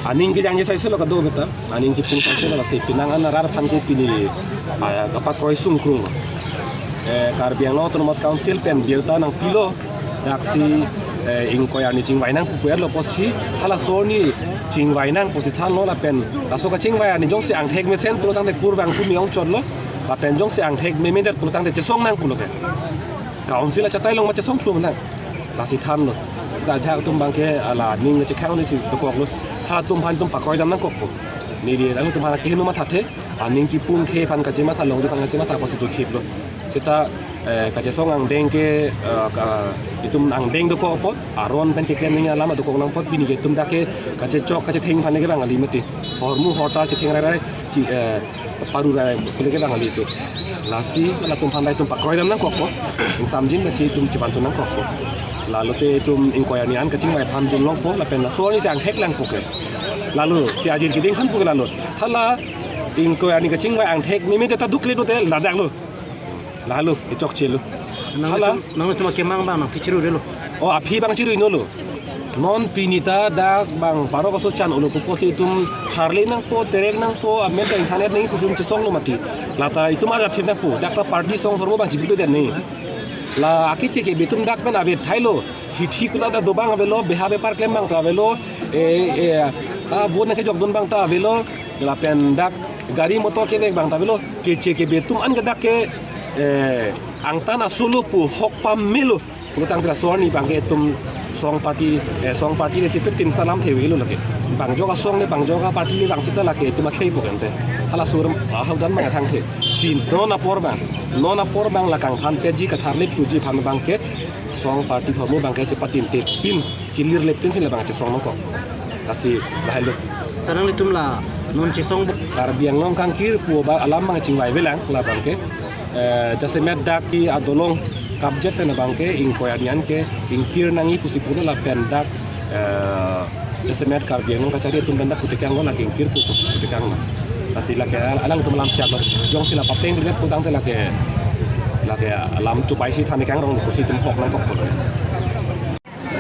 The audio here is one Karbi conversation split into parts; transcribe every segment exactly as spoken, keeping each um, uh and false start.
Aning kejangje saise lo kado beta, aning kepung saise lo, lasi penang an arat aphan ke pini, ah, kapakroi sungkrung. Eh, Karbi Anglong Autonomous Council pen birta nangpilo, daksi, eh, ingkoi arni chingvai nang pu pu-etlo pusi, halaso arni chingvai nang pusi thanlo lapen, laso kachingvai arni jongsi angthek mesen pulo tangte kurvangthu me-ong chotlo, lapen jongsi angthek memedet pulo tangte chesong nang pulo ke. Council achatai along ma chesong thu nang. Lasi thanlo. Ajahak atum abangke ala ning chekhang ni si dokoklo. Halatum aphan itum pakroidam nangkokpo. Neli alangtum aphan kehingno mathathe. Aning kepung ke aphan kachematha, longri aphan kachematha pusi dothiplo. Seta, eh, kachesong angdeng ke, eh, ka, itum angdeng dokok apot, aron pen keklem nangji alam dokok nang apot, pini ke itum dak ke kachechok kachetheng aphan ke bang kali mati. Hormu hortar chetheng rairai, chi, eh, paru rai kule ke bang kali itum. Lasi, halatum aphan itum pakroidam nangkokpo. Ingsamjin lasi itum chepantu nangkokpo. Lalote itum ingkoi arni an kachingvai aphan dun longpo, lapen laso arni si angthek lang puke. Lalo, si ajir keding aphan puke lalo. Hala, ingkoi arni kachingvai angthek memedet ta dukle dote ladaklo. Lalo, ichokchelo. Nang Hala. Itum, nang itum akemang abang nangphi chiru delo. Oh, aphi abang chiru inolo. Non pini ta dak bang parok aso chan olo pupo si itum tharle nangpo, terek nangpo, amen ta internet nangji kusum chesonglo mati. Lata itum ajat thip nangpo, dak ta party song hormu abang chipipedet nangji. La akeche kebe atum dak pen ave thailo, hithi kula ta dobang avelo, beha bepar klem abang ta avelo, eh, eh, ah, vote nangkejokdun abang ta avelo, lapen dak gari motor kevek abang ta avelo, keche kebe atum an ke dak ke, eh, angtan aso lo pu hok pamelo. Pulotangte laso arni abangke itum song party, eh, song party le chipet tin salam thewilo lake. Bang ajok asong le, bang ajok aparty le bang sita lake itum akhei pokente. Halaso arum ahau dan abang thangthe. Si non apor abang, non apor abang la kangthan teji katharlip puji aphan abangke song party thormu abangke chepatinte pin, chilirle pin si le abang chesong nangkok. Lasi lahelo. Sarang itum la non chesong bo. Karbi Anglong kangkir pu ba alam abang chingvai avelang la abangke. Eh, jasemet dak ke adolong kapjet pen abangke ingkoi arni an ke ingkir nangji pusi pulo lapen dak, eh, jasemet Karbi Anglong kachari atum pen dak putekanglo lake ingkir pu pusi putekanglo. Lasi lake al-, alangtum alam chaklo. Jongsi la pateng rinat putangte lake, lake alam chupai si thani kangrong pusi itum hok nangkokpo.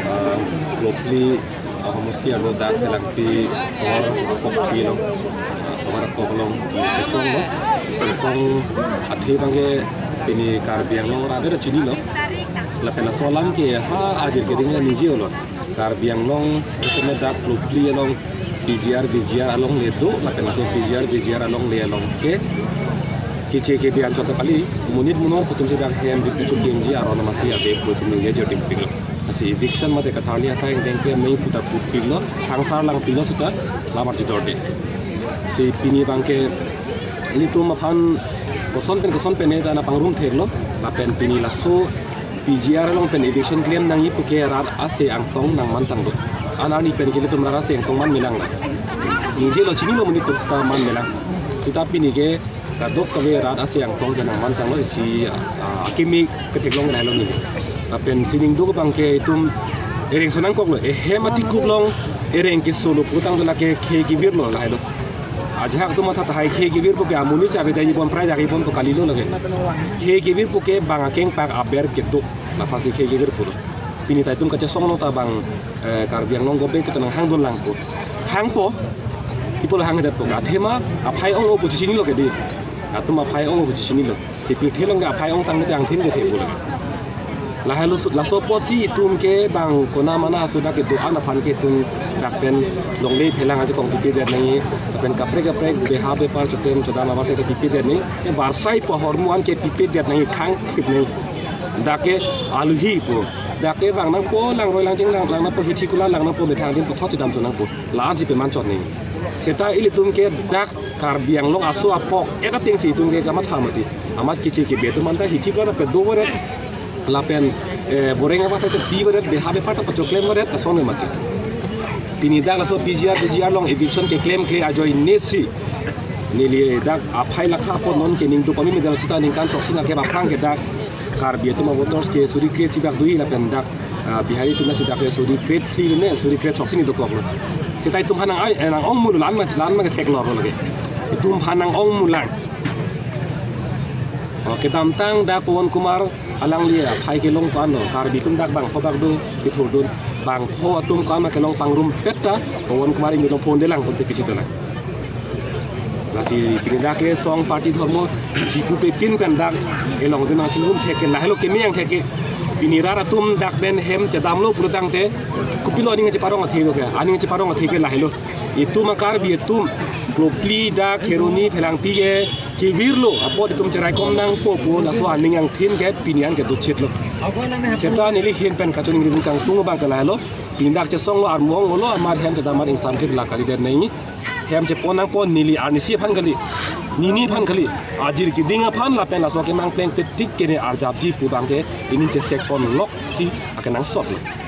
Ah, Kropli, ah, homosti arlo dak Langpi tovar akok phi lo, ah, tovar akok along, ah, chesong lo. Chesong athe abangke pini Karbi Anglong arat ta chinilo. Lapen laso alam ke ha ajir keding le niji olo. Karbi Anglong, jasemet dak Kropli along P G R, V G R along le do, lapen laso P G R, V G R along le along ke keche kebe anchot ta kali, monit monor pu atum si dak hem bipu chukimji aron amatsi ave pu atum ningje jor dingpiklo. Lasi eviction mate katharli asai angdeng klem nangji pu ta pupiklo, thangsar langpiklo seta lamar chidorde. Si pini abangke ilitum aphan koson pen koson pen ne ta nangpangrum theklo, lapen pini laso P G R along pen eviction klem nangji puke rat ase angtong nangmantanglo. An arni pen ke ilitum rat ase angtong manmelang. Ningje lo chinilo monit atum seta manmelang. Seta pini ke kadokave rat ase angtong ke nangmantanglo isi, ah, akimi ketheklong lahelo neli. Lapen sining duk abangke itum ereng so nangkoklo, ehem atikup along ereng keso lo putangte lake khei kevirlo lahelo. Ajahak atum matha tahai khei kevir puke amonit si avedai bom prai jagi bom pu kalilo lake. Khei kevir puke bang akeng pak aber keduk. Laphan si khei kevir pulo. Pini ta itum kachesong along ta bang, eh, Karbi Anglong government ke ta nanghangdun langpo. Hangpo, ipo la hangdetpo. Athema aphai ong-o pu chinilo ke di. Atum aphai ong-o pu chinilo. Si pirthe along ke aphai ongtang te angthin kethe pulo. Lahelo su-, laso apotsi itum ke bang kona mana aso dak kedo-an aphan ke itum dak pen longle phelang ajakong pipedet nangji, lapen kaprek kaprek beha bepar chotem chodam abang si ke pipedet nangji, ke varsai pu ahormu an ke pipedet nangji, khang thip nangji. Dak ke aluhi pu. Dak ke vang nangpo, langroi langjeng lang, lang nangpo, hithi kula lang nangpo, methang adim puthot chedam cho nangpo. La-an si peman chot nangji. Seta ilitum ke dak Karbi Anglong aso apok, et ateng si itum ke kamatha mati. Amat keche kebe atum anta hithi kula ta pedo varet. Lapen, eh, boreng abang si ta pi varet, beha bepar ta pachoklem varet, asong ne mati. Pini dak laso P G R, P G R along eviction keklemkle ajoine si. Neli dak aphai lakha apot non ke ning dopami medal seta ningkan throksi nangkep aphrang ke dak Karbi atum avoters ke suri kre-isi bak do-i lapen dak, ah, Bihari atum si dak ke suri kre-phli ne, suri kre-throksi ni dokoklo. Seta itum aphan nang ai, eh, nang-ong mulo, la-an ma, la-an ma ketheklorlo lake. Itum aphan nang-ong mulang. Oh, kedamtang dak Pawan Kumar alangli aphai kelong ko-an lo, Karbi atum dak bangpho bak do kethurdun. Bangpho atum ko-an ma kelong pangrumpet ta, Pawan Kumar Inglong phone delang, konte pisi delang. Lasi pini dak ke song party dhormo chipupepin pen dak elong dunang chingrum thek ke lahelo keme angthek ke. Pini rat atum dak pen hem chedamlo pulotangte, kopilo aning cheparong athe do ke, aning cheparong athe ke lahelo. Itum a-Karbi atum, Kropli, dak Kheroni, Phelangpi ke kevirlo, apot itum cheraikom nangpo pu laso aning angthin ke pini an ke dochitlo. Seta neli ahin pen kachiningri kangtung abang ke lahelo. Pini dak chesonglo, armong lo, amar hem chedam amar ingsamthip la kalidet nangji. Hem chepon nangpo neli arnisi aphan kali, nini aphan kali, ajir kiding aphan lapen laso kemangpleng petik kene arjapji pu abang ke pini chesek ponloksi akenangsotlo.